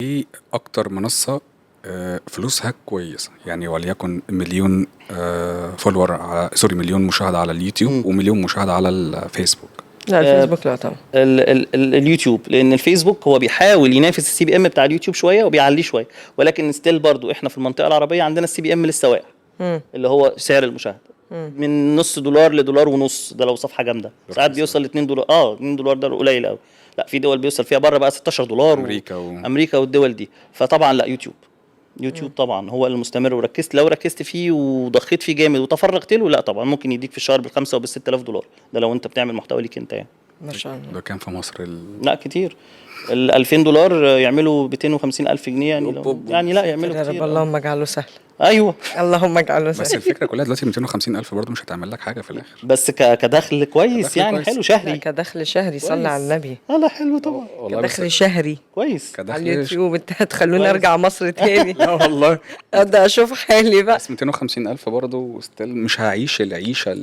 ايه اكتر منصة فلوسها كويسه؟ يعني وليكن مليون follower على، sorry، مليون مشاهده على اليوتيوب ومليون مشاهده على الفيسبوك. لا، الفيسبوك لا طبعا. ال ال ال اليوتيوب، لان الفيسبوك هو بيحاول ينافس ال CPM بتاع اليوتيوب شوية وبيعليه شويه، ولكن still برضو احنا في المنطقة العربية عندنا ال CPM لسه واقع، اللي هو سعر المشاهده، من نص دولار لدولار ونص، ده لو صفحة جامده. ساعات بيوصل ل 2 دولار. 2 دولار ده قليل قوي. لا، في دول بيوصل فيها بره بقى 16 دولار. امريكا امريكا والدول دي. فطبعا لا، يوتيوب، يوتيوب طبعا هو المستمر، وركزت، لو ركزت فيه وضخيت فيه جامد وتفرغت له، لا طبعا ممكن يديك في الشهر بالخمسة وبالست الاف دولار، ده لو انت بتعمل محتوى ليك انت يعني. ما شاء الله. ده كان في مصر لا كتير، ال 2000 دولار يعملوا 250 الف جنيه يعني. أوب لو أوب. يعني لا، يعملوا يا رب. كتير. اللهم اجعله سهل. اللهم اجعله بس سهل. الفكرة كلها دلوقتي 250 الف برضه مش هتعمل لك حاجة في الاخر. بس كدخل كويس كدخل يعني كويس. حلو لا، شهري. كدخل شهري، صلي كويس. على النبي. لا حلو طبعا. والله بس كدخل شهري. كويس. على كدخل اليوتيوب، انت هتخلوني كويس. ارجع مصر تاني. لا والله. ابدا اشوف حالي بقى. بس 250 الف برضه still مش هعيش العيشة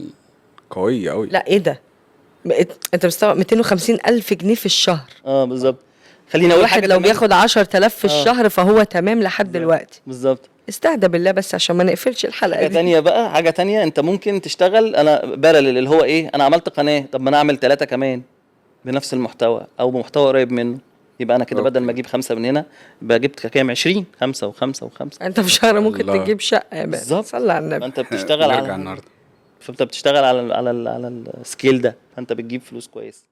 القوية قوي. لا، ايه ده؟ انت مستوعب 250 الف جنيه في الشهر؟ اه بالظبط. خليني اقول الواحد حاجة لو كمان. بياخد 10,000 في الشهر فهو تمام لحد دلوقتي. بالظبط. استهدى بالله بس عشان ما نقفلش الحلقة حاجة دي. تانية بقى، حاجة تانية، انت ممكن تشتغل انا parallel، اللي هو ايه؟ انا عملت قناه، طب ما انا اعمل ثلاثة كمان بنفس المحتوى او بمحتوى قريب منه، يبقى انا كده بدل ما اجيب خمسة من هنا يبقى جبت كام؟ 20، خمسة وخمسة وخمسه. انت في شهر ممكن الله. تجيب شقه يا باشا. بالظبط. صلي على النبي. فانت بتشتغل نرجع على النهارده. فانت بتشتغل على ال على ال على ال scale ده، فانت بتجيب فلوس كويس.